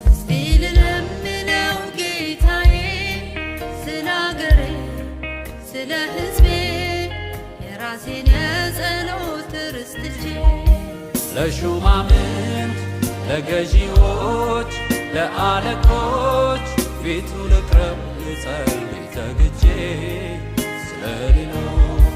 እስቲ ልለምነው ጌታዬ፣ ስለ አገሬ፣ ስለ ሕዝቤ፣ የራሴን የጸሎት ርስት ትቼ። ለሹማምንት፣ ለገዢዎች፣ ለአለቆች ፊቱ ልቅረብ፣ ልጸልይ ተግቼ ስለ ሌሎች።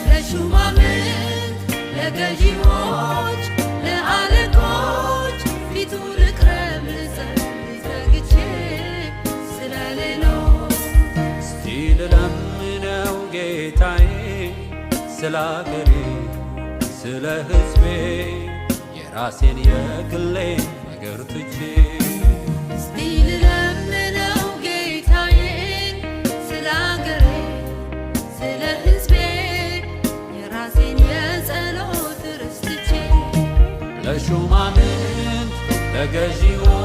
ለሹማምንት፣ ለገዢዎች፣ ለአለቆች ፊቱ ልቅረብ፣ ልጸልይ ተግቼ ስለ ሌሎች። እስቲ ልለምነው ጌታዬ፣ ስለ አገሬ፣ ስለ ሕዝቤ፣ የራሴን የግሌን ነገር ትቼ። እስቲ ልለምነው ጌታዬን፣ ስለ አገሬ፣ ስለ ሕዝቤ፣ የራሴን የጸሎት ርስት ትቼ። ለሹማምንት፣ ለገዢዎች